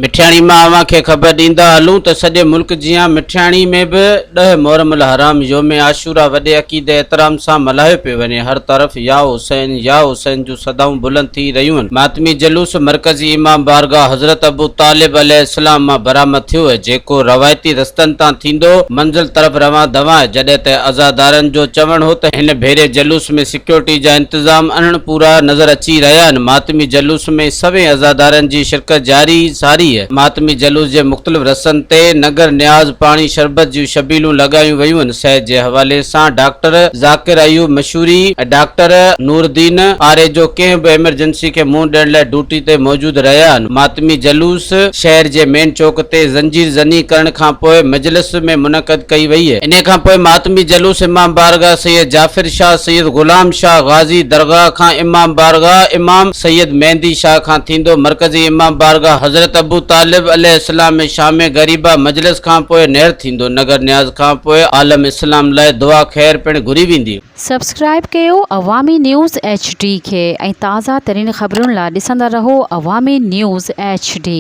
مٺياڻي مان اوهان کي خبر ڏيندا هلون ته سڄي ملڪ جيان مٺياڻي ۾ به ڏهه محرم الحرام يوم عاشورا وڏي عقيدي احترام سان ملهايو پيو وڃي. هر طرف يا حسين يا حسين جون صدائون بلند ٿي رهيون آهن. ماتمي جلوس مرڪزي امام بارگاهه حضرت ابو طالب عليه السلام مان برآمد ٿيو جيڪو روايتي رستن تان ٿيندو منزل طرف روان دوان آهي. جڏهن ته عزادارن جو چوڻ هو ته هن ڀيري جلوس ۾ سيڪيورٽي جا انتظام اڻ پورا نظر اچي رهيا آهن، ماتمي جلوس ۾ سوين عزادارن جي شرڪت جاري ساري آهي، ماتمي جلوس جي مختلف رستن تي ننگر نياز پاڻي شربت جون شبيلون لڳايون ويون آهن، صحت جي حوالي سان ڊاڪٽر ذاڪر ايوب مشوري ۽ ڊاڪٽر نورالدين آريجو ڪنهن به ايمرجنسي کي منهن ڏيڻ لاء ڊيوٽي تي موجود رهيا آهن، ماتمي جلوس شهر جي مين چوڪ تي زنجير زني ڪرڻ کان پوء مجلس ۾ منعقد ڪئي وئي. انهيء کان پوء ماتمي جلوس امام بارگاهه سيد جعفر شاهه، سيد غلام شاهه غازي درگاهه کان امام بارگاهه امام سيد مهدي شاهه کان ٿيندو مرڪزي امام بارگاهه حضرت ابو طالب عليه السلام ۾ شام غريبه مجلس کان پوء نير ٿيندو. نگر نياز کان پوء عالم اسلام لاء دعا خير پڻ گهري ويندي. سبسڪرائيب ڪيو عوامي نيوز ايڇ ڊي کي ۽ تازه ترين خبرن لا ڏسندا رهو عوامي نيوز ايڇ ڊي.